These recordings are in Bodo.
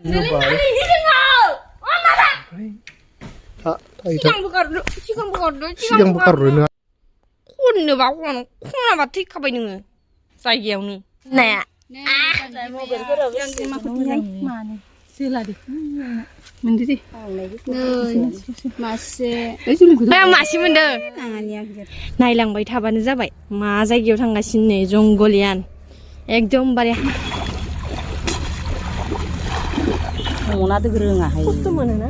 시장 부가르 혼을 막 콩나 막 틱하고 있는 거 싸이게 오니 네 그냥 마시면 돼 나이랑바이 타바는 자바이 마자기요 당가신네 종골리안 एकदमबारे मोना도 그러나 해. 속도 모르나?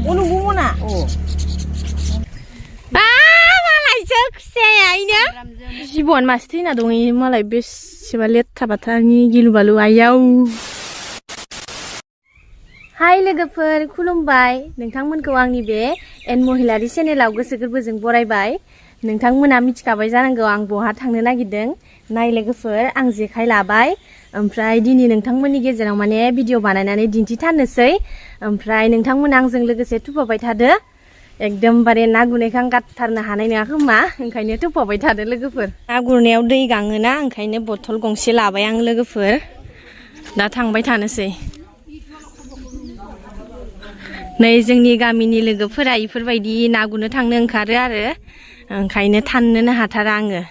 오늘 뭐 모나? 아, 말라이 적세야 이냐? 시부한 마스티나 동이 말라이 베시발렛 타바타니 길발루 아야우. हाय लोगोफोर खुलुमबाय नोंथांमोनखौ आंनि बे एन महिलारि चेनेलाव गोसो गोरबोजों बरायबाय नोंथांमोना मिथिखाबाय जानांगौ आं बहा थांनो नागिरदों नाय लोगोफोर आं जेखाय लाबाय ओमफ्राय दिनै नोंथांमोननि गेजेराव माने भिडिअ बानायनानै दिन्थिथारनोसै ओमफ्राय नोंथांमोना आंजों लोगोसे थुफाबाय थादो एकदमबारे ना गुरनायखौ आं गारथारनो हानाय नङा खोमा ओंखायनो थुफाबाय थादो लोगोफोर ना गुरनायाव दै गाङोना ओंखायनो बथल गंसे लाबाय आं लोगोफोर दा थांबाय थानोसै नै जोंनि गामिनि लोगोफोरा इफोरबायदि ना गुरनो थांनो ओंखारो आरो ओंखायनो थाननोनो हाथारा आङो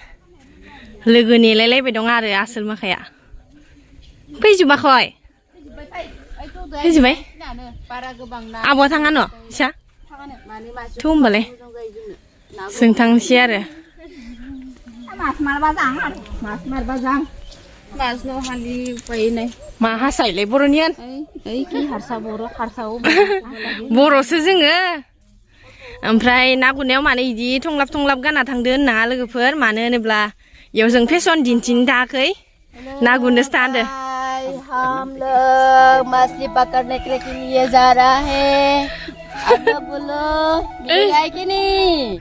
लोगो नेलायलायबाय दं आरो आसोल माखाया फैजोबाखै फैजोबाय आब'आ थाङा न' इसा थ' होमबालाय जों थांसै आरो मा हासायलाय बर'नियान बर'सो जोङो ओमफ्राय ना गुरनायाव माने इदि थंलाब थंलाब गाना थांदो होननाङा लोगोफोर मानो होनोब्ला इयाव जों फेसन दिन्थिनो थाखाय ना गुरनोसो थांदो हम लोग मछली पकड़ने के लिए जा रहा है अब बोलो मिलेगा कि नहीं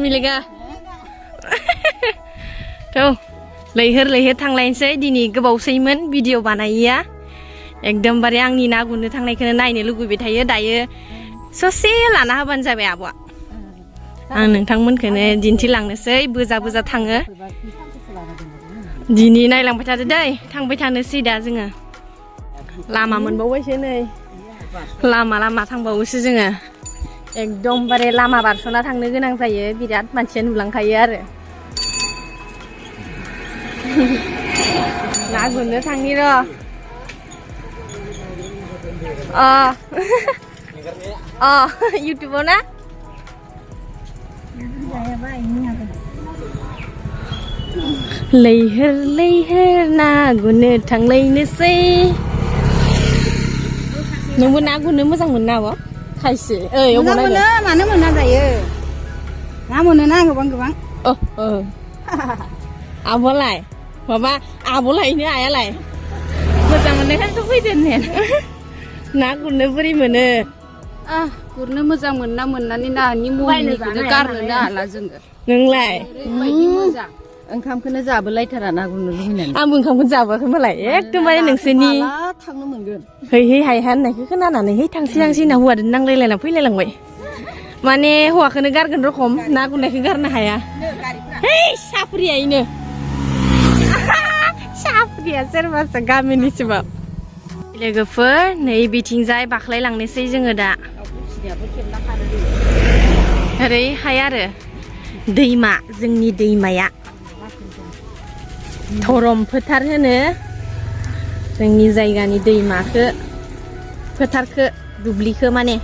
मिलेगा थ' लैहोर थांलायनोसै दिनै गोबावसैमोन भिडिअ बानायिया एकदमबारे आंनि ना गुरनो थांनायखौनो नायनो लुगैबाय थायो दायो ससे लाना होबानो जाबाय आब'आ आं नोंथांमोनखौनो दिन्थिलांनोसै बोजा थाङो दिनै नायलांबाय थादो दै थांबाय थानोसै दा जोङो लामा मोनबावबायसो नै लामा थांबावोसो जोङो एकदमबारे लामा बारस'ना थांनो गोनां जायो बिराद मानसिया नुलांखायो आरो ना गुरनो थांनि र' इउटुबाव ना लैहोर ना गुरनो थांलायनोसै नोंबो ना गुरनो मोजां मोनो ना आब' खायसे मोजां मोनो मानो मोना जायो ना मोनोना गोबां आब'लाय माबा आब'लायनो आयालाय मोजां मोननायखायथ' फैदो होननाया ना गुरनो बोरै मोनो गुरनो मोजां मोनना मोननानै नानि मुलिनिखौनो गारनोनो हाला जोङो नोंलाय ओरैबायदि मोजां ओंखामखौनो जाबोलायथारा ना गुरनो लुबैनानै आंबो ओंखामखौनो जाबोआखै मालाय एकदमबारे नोंसोरनि थांनो मोनगोन है हाय होननायखौ खोनानानै है थांसै होनना हौवाजों नांलायलायना फैलायलांबाय माने हौवाखौनो गारगोन रखम ना गुरनायखौ गारनो हाया है साफ्रियायनो साफ्रिया सोरबासो गामिनिसोबाव लोगोफोर नै बिथिंजाय बाख्लायलांनोसै जोङो दा ओरैहाय आरो दैमा जोंनि दैमाया धरम फोथार होनो जोंनि जायगानि दैमाखौ फोथारखौ दुब्लिखौ माने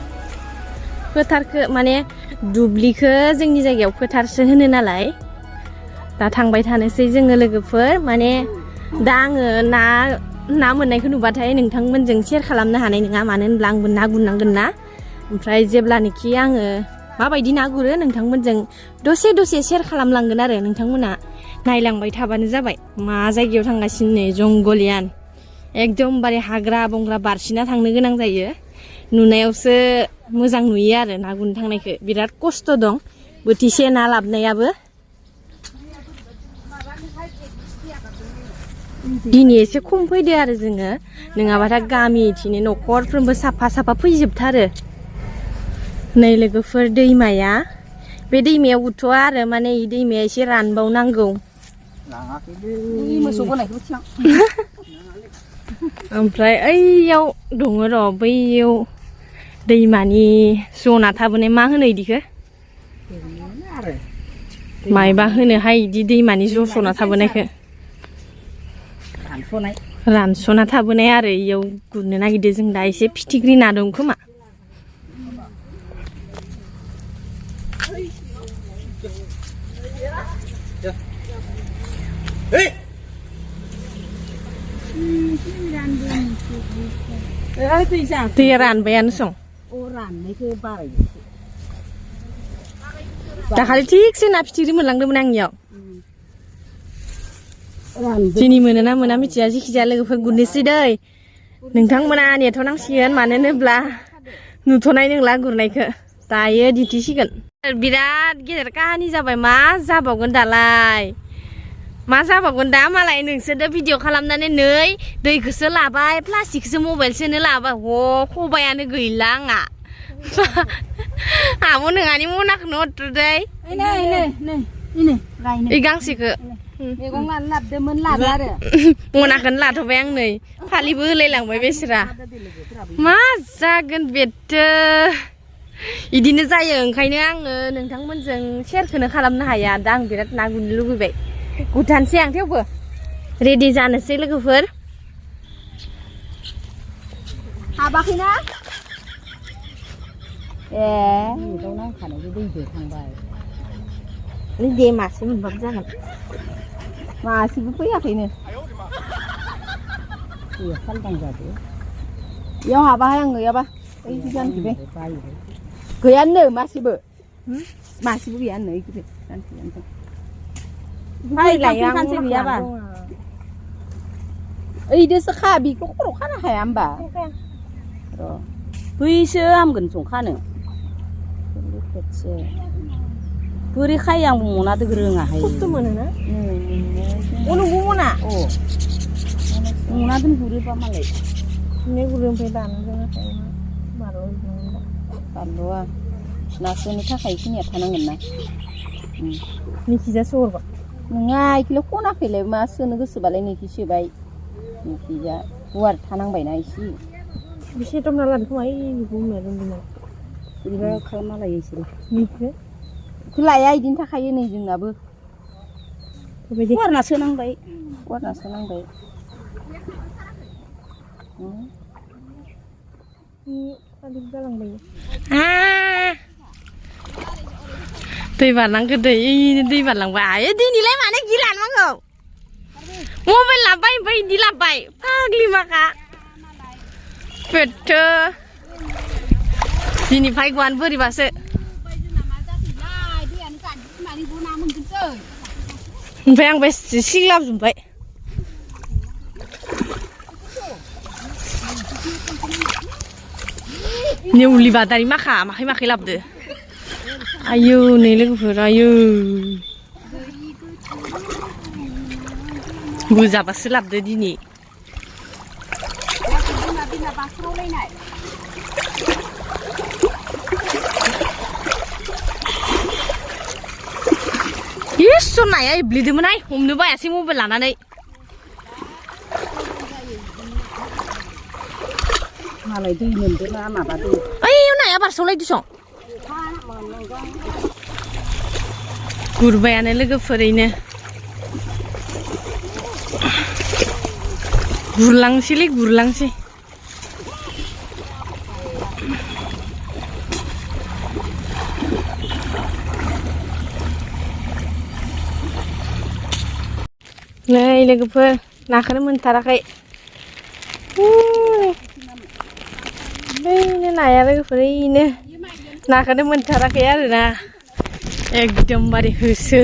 दुब्लिखौ जोंनि जायगायाव फोथारसो होनो नालाय दा थांबाय थानोसै जोङो लोगोफोर माने दा आङो ना मोननायखौ नुबाथाय नोंथांमोनजों शेयार खालामनो हानाय नङा मानो होनब्ला आंबो ना गुरनांगोन ना ओमफ्राय जेब्लानोखि आङो माबायदि ना गुरो नोंथांमोनजों दसे शेयार खालामलांगोन आरो नोंथांमोना नायलांबाय थाबानो जाबाय मा जायगायाव थांगासिनो जंगलियान एकदमबारे हाग्रा बंग्रा बारसिना थांनो गोनां जायो नुनायावसो मोजां नुयो आरो ना गुरनो थांनायखौ बिराद खस्थ' दं बोथिसे ना लाबनायाबो दिनै एसे खम फैदो आरो जोङो नङाबाथाय गामिथिनो न'खरफ्रोमबो साफा फैजोबथारो नै लोगोफोर दैमाया बे दैमायाव गुथ'आ आरो माने इ दैमाया एसे रानबावनांगौ मोसौ बोनायखौ ओमफ्राय ओइयाव दङ र' बैयाव दैमानि जना थाबोनाय मा होनो इदिखो मायबा होनोहाय इदि दैमानि जसना थाबोनायखो रानसना थाबोनाय आरो इयाव गुरनो नागिरदों जों दा एसे फिथिख्रि ना दं खोमा दैया रानबायानो सं दाखालि थिगसे ना फिथिख्रि मोनलांदोंमोन आं इयाव दिनै मोनोना मोना मिथिया जिखिजाया लोगोफोर गुरनोसै दै नोंथांमोना नेथ' नांसिगोन मानो होनोब्ला नुथ'नाय नंला गुरनायखौ दायो दिन्थिसिगोन बिराद गेदेर काहानि जाबाय मा जाबावगोन दालाय मा जाबावगोन दा मालाय नोंसोरदो भिडिअ खालामनानै नै दैखौसो लाबाय प्लास्टिकसो मबाइलसोनो लाबाय ह खबायानो गैला आंहा आब' नोंहानि मनाखौनो हरथ'दै ओइ गांसेखौ मैगं लानो लाबोदोंमोन लादो आरो मनाखौनो लाथ'बाय आं नै फालिबो होलायलांबाय बेसोरा मा जागोन बेथो इदिनो जायो ओंखायनो आङो नोंथांमोनजों शेयारखौनो खालामनो हाया दा आं बिराद ना गुरनो लुबैबाय गुरथानसै आं थेवबो रेडि जानोसै लोगोफोर हाबाखैना दाउ नांखानायखौ दैजों थांबाय दे मासे मोनबाबो जागोन मासेबो फैयाखैनो सालदां जादो इयाव हाबाहाय आं गैयाबा ओइ जानखिबाय गैयानो मासेबो गैयानो ओइखिबो जानखि खानसे गैयाबा ओइदोसो खा बेखौ खर' खानो हाया होमबा र' बैसो हामगोन संखानो बोरै खायो आं मनादो रोङाहाय खस्थ' मोनोना नंगौ मना मनादों गुरोबा मालाय गुरो ओमफ्राय दानो रोङाखै बानलुआ ना सोनो थाखाय खिनिया थानांगोन ना निखिजासो हरबा नङा इखौलाय खनाखैलाय मा सोनो गोसोबालाय नैखि सोबाय नैखिजा गुवार थानांबायना एसे बेसे दमना लादों खोमा बेखौ होननाया रोंदोंमोन बोरैबा खालामना लायो इसोरो निखौ बेखौ लाया इदिनो थाखायो नै जोंनाबो बेबायदि गुवारना सोनांबाय गुवारना सोनांबाय दै बारनांगौ दै बारलांबाय आयो दिनैलाय मानो गिला नांगौ मबाइल लाबाय ओमफ्राय इदि लाबाय फाग्लि माखा बेथो दिनै फायगौआनो बोरैबासो ओमफ्राय आं बे सिग्लाबजोब्बाय नेवलि बादारि माखा माखै लाबोदो आयौ नै लोगोफोर आयौ बुजाबासो लाबोदो दिनै इसोर नाया एब्लिदोंमोनहाय हमनो बायासै मबाइल लानानै मालाय दै मोनदोंना माबादों ओइयाव नाया बारस'लायदोसं गुरबायानो लोगोफोरैनो गुरलांसै नै लोगोफोर नाखौनो मोनथाराखै बैनो नाया लोगोफोर ओइनो नाखौनो मोनथाराखै आरोना एकदमबारे होसो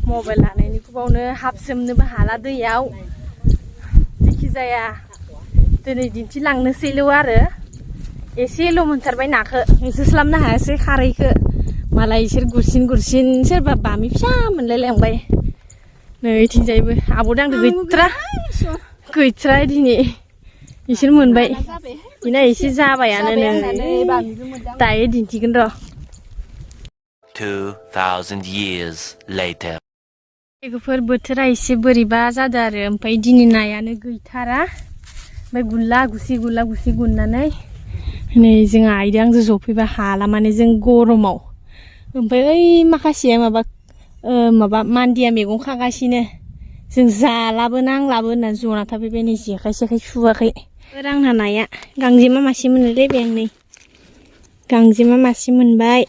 मबाइल लानायनि गुबावनो हाबसोमनोबो हाला दैयाव जेखि जाया दिनै दिन्थिलांनोसैल' आरो एसेल' मोनथारबाय नाखौ होसोस्लाबनो हायासै खारैखौ मालाय इसोर गुरसिन सोरबा बामि फिसा मोनलायलांबाय नै इथिंजायबो आब' दांदो गैथ्रा दिनै इसोर मोनबाय बिना एसे जाबायानो नै दायो दिन्थिगोन र' 2000 years later लोगोफोर बोथोरा एसे बोरैबा जादों आरो ओमफ्राय दिनै नायानो गैथारा ओमफ्य गुला गुसि गुननानै नै जोंहा आइदों आंजों जफैबा हाला माने जों गरमाव ओमफ्राय ओइ माखासेया माबा मान्दिया मैगं खागासिनो जों जालाबो नांलाबो होनना जना थाफैबाय नै जेखाइ सुवाखै रांना नाया गांजेमा मासे मोनलायबाय आं नै गांजेमा मासे मोनबाय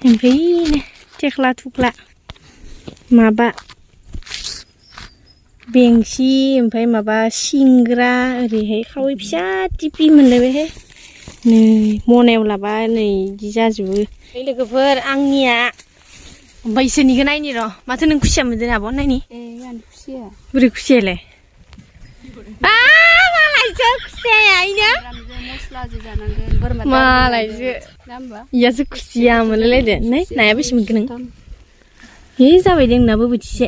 ओमफ्राय थेख्ला थुख्ला माबा बेंसि ओमफ्राय माबा सिंग्रा ओरैहाय खावै फिसा टिपि मोनलायबायहाय नै मनायाव लाबा नै इदि जाजोबो लोगोफोर आंनिया ओमफ्राय इसोरनिखौ नायनि र' माथो नों खुसिया मोनदों आब' नायनि खुसिया बोरै खुसियालाय मालायसो खुसियाया इनो मस्लाजों जानांगोन बोरमा मालायसो इयासो खुसिया मोनलायलायदो नै नाया बेसे मोनखो नों हे जाबाय दे नोंनाबो बोथिसे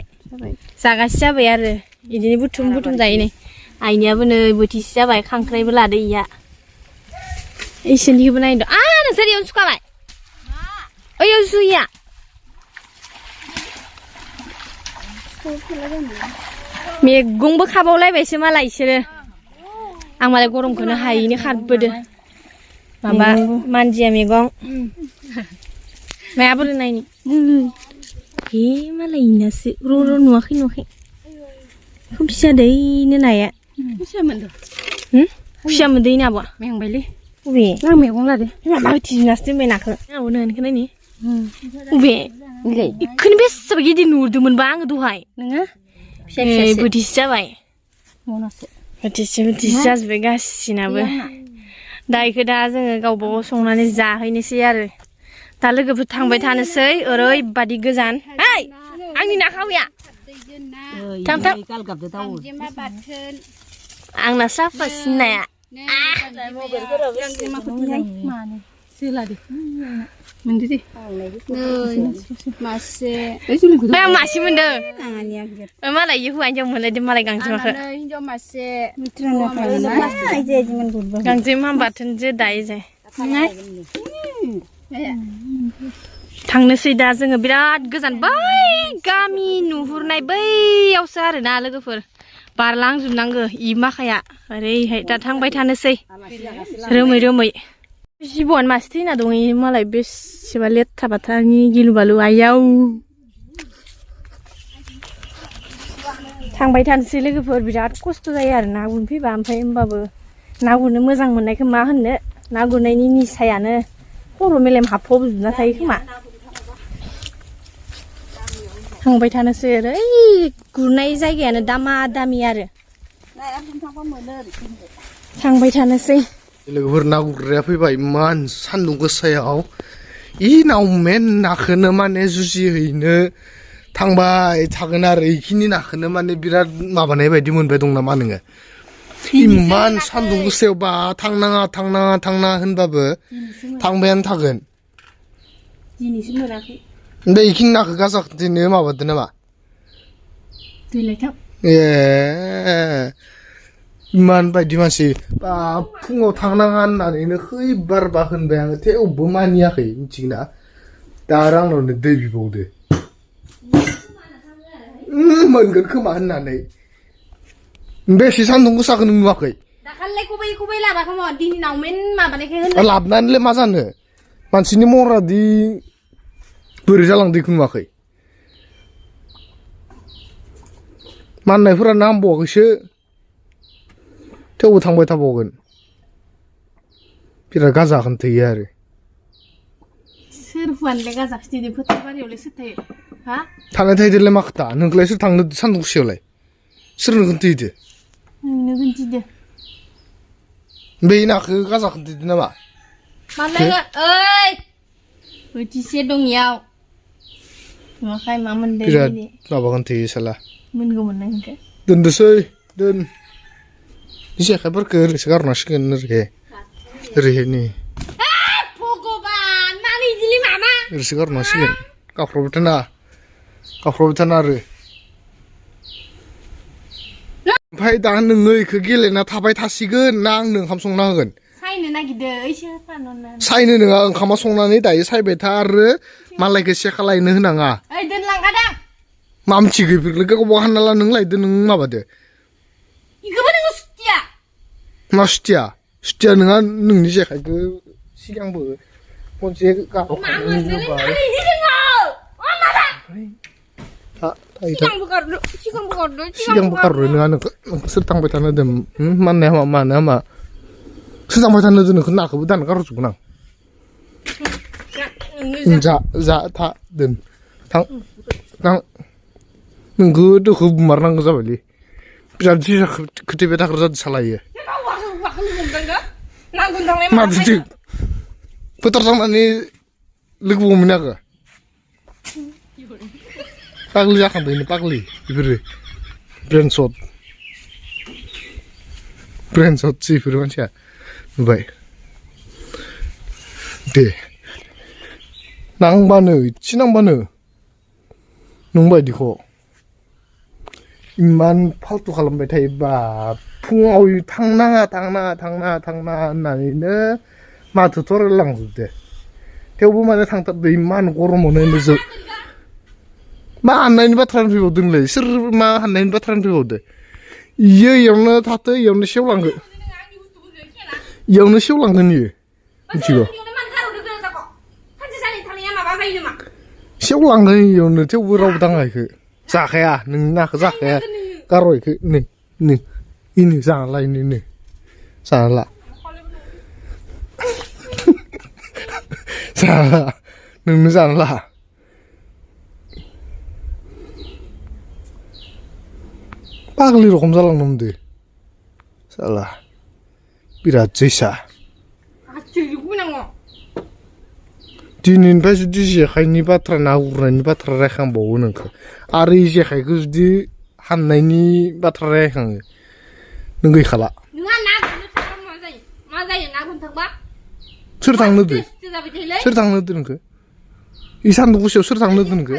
जागासे जाबाय आरो बिदिनो बुथुम जायो नै आइनियाबो नै बोथिसे जाबाय खांख्राइबो लादो इया इसोरनिखौबो नायदो नोंसोर इयावनो सुखाबाय ओइयाव सुइया मैगंबो खाबावलायबायसो मालाय इसोरो आं मालाय गरमखौनो हायैनो खारबोदो माबा मानजिया मैगं मायाबोरै नायनि हे मालाय इनासो र' नुवाखै खोमसि जादो इनो नाया खुसिया मोनदो इनो आब'आ मेंबायलै अबे आं मैगं लादो माबा थिनासो दोनबाय नाखौ आब'नो होनखो नायनि अबे इखौनो बेसेबा गिदिर नुदोंमोनबा आङो दहाय नोङो बोथिसे जाबाय मनासे बोथिसे जाजोब्बाय गासिनाबो दा इखौ दा जोङो गावबागाव संनानै जाहैनोसै आरो दा लोगोफोर थांबाय थानोसै ओरैबादि गोजान ओइ आंनि ना खावैया थां आंना साफासिन नाया मासे मोनदो मालाय हौवा हिनजाव मोनलायदों मालाय गांजेमाखौ हिनजाव मासे गांजेमा बाथोनजो दायो जाय थांनोसै दा जोङो बिराद गोजान बै गामि नुहुरनाय बैयावसो आरोना लोगोफोर बारलांजोबनांगो इ माखाया ओरैहाय दा थांबाय थानोसै रोमै जिबौआनो मासे थैना दं मालाय बेसेबा लेथ्रा बाथ्रानि गिलु बालु आयाव थांबाय थानोसै लोगोफोर बिराद खस्थ' जायो आरो ना गुरनो फैबा ओमफ्राय होमबाबो ना गुरनो मोजां मोननायखौ मा होननो ना गुरनायनि निसायानो खर' मेलेम हाबफबजोबना थायो खोमा थांबाय थानोसै ओरै गुरनाय जायगायानो दामा दामि आरो थांबाय थानोसै लोगोफोर ना गुरग्राया फैबाय इमान सान्दुं गोसायाव इ नावमेन नाखौनो माने जुजिहैनो थांबाय थागोन आरो इखिनि नाखौनो माने बिराद माबानाय बायदि मोनबाय दं नामा नोङो इमान सान्दुं गोसायाव बा थांनाङा होनबाबो थांबायानो थागोन दिनैसो मोनाखै ओमफ्राय इखिनि नाखौ गाजाखौनो माबादो नामा ए इमान बायदि मानसि बा फुङाव थांनाङा होननानैनो खैबारबा होनबाय आङो थेवबो मानियाखै मिथिगोना दा आरो आंनावनो दै बिबावदो मोनगोन खोमा होननानै बेसे सान्दुं गोसाखौ नों नुवाखै दाखालै खबै लाबाखैमोन दिनै नावमेन माबानायखाय होन लाबनानैलाय मा जानो मानसिनि महरादि बोरै जालांदो इखौ नुवाखै माननायफोरा नांबावाखैसो थेवबो थांबाय थाबावगोन बिराद गाजाखौनो थैयो आरो सोर हुवानलाय गाजा खिथिदो फोथार बारियावलाय सोर थायो हा थांनाय थाहैदोलाय मा खोथा नोंखौलाय सोर थांनो सान्दुं गोसायावलाय सोर नोंखौ थैदो नोंनो खोन्थिदो बे नाखौ गाजाखौनो थैदो नामा मानलायगोन ओइ बोथिसे दं इयाव नुवाखै मा मोनदों बिराद माबाखौनो थैयो साला मोनगौमोन नोंखौ दोनदोसै दोन जेखाइफोरखौ ओरैसो गारनांसिगोन ओरैहाय नै भगबान मानो इदिलै मामा ओरैसो गारनांसिगोन गाफ्रावबाय थाना आरो ओमफ्राय दा नोङो इखौ गेलेना थाबाय थासिगोन ना आंनो ओंखाम संना होगोन सायनो नागिरदों ओइसो फानहरनानै सायनो नोङा ओंखामा संनानै दायो सायबाय था आरो मालायखौ सेखालायनो होनाङा ओइ दोनलांखादां मा मिथिगो बेफोरखौ गावबा हानना ला नों लायदो नों माबादो 이거만 거 숫이야. मा सुथिया सुथिया नोंहा नोंनि जेखाइखौ सिगांबो खनसे गारहरखांबाय 시간부 가루. सिगांबो गारहरो नोंहा नोंखौ सोर थांबाय थानो होदों मानो हामा मानो हामा सोर थांबाय थानो होदों नोंखौ नाखौबो दानो गारहरजोबगोन आं जा था दोन थां नोंखौ दोखौ बुमारनांगौ जाबायलै बिराद जिरा खोथैबाय थाग्रा जादों सालायो माथो फोथार थांनानै लोगो हमहैनांगौ पाग्लि जाखांबायनो पाग्लि बेफोरो ब्रेन शटसो बेफोरो मानसिया नुबाय दे नांबानो इसे नांबानो नोंबायदिखौ इमान फाल्तु खालामबाय थायोबा फुङाव थांनाङा होननानैनो माथोथ' रोंलांजोबदो थेवबो माने थांथारदो इमान गरमावनो नोजोर मा हाननायनि बाथ्रानो फैबावदोंलै सोर मा हाननायनि बाथ्रानो फैबावदो इयावनो थाथो इयावनो सेवलांगोन इयो मिथिगौ सेवलांगोन इयावनो थेवबो रावबो दाङाखै जाखाया नोंनि नाखौ जाखाया गारबायखो नै इनो जाना ला इनो जाना ला नोंनो जाना ला पाग्लि रखम जालांनो हमदो साला बिराद जैसा दिनैनिफ्राय जुदि जेखाइनि बाथ्रा ना गुरनायनि बाथ्रा रायखांबावो नोंखौ आरो इ जेखाइखौ जुदि हाननायनि बाथ्रा रायखाङो नों गैखाला सोर थांनो होदो नोंखौ इ सान्दुं गुसुयाव सोर थांनो होदो नोंखौ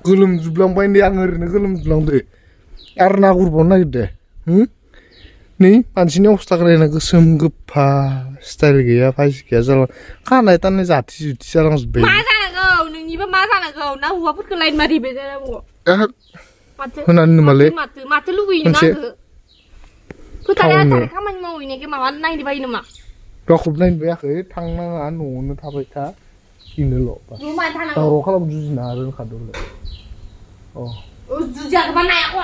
गोलोमजोबलांबाय नै आं ओरैनो गोलोमजोबलांदो आरो ना गुरबावनो नागिरदो नै मानसिनि अबस्थाखौ नायना गोसोम गोफा स्टाइल गैया फाइस गैया जाला खानाय तानाय जाथि जुथि जालांजोब्बाय मा जानांगौ नोंनिबा मा जानांगौ ना हौवाफोरखौ लाइन मारिबाय जानांगौ होनानै नोमालै माथो लुबैयो नों आंखौ फोथाराव खामानि मावहैनायखौ माबा नायनो बायो नामा रावखौबो नायनो बायाखै थांनाङा न'आवनो थाबाय था बेनोल' दावराव खालाम जुजिनो रोंखादोंलै जुजियाखैबा नायाखौ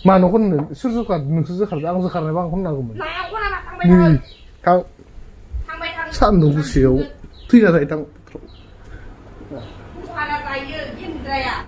मानो खननो सोर जोखारदों नोंसोर जोखारदों आं जोखारनायबा आं खननांगौमोन थां सान्दुं गुसुयाव थैना थायो थां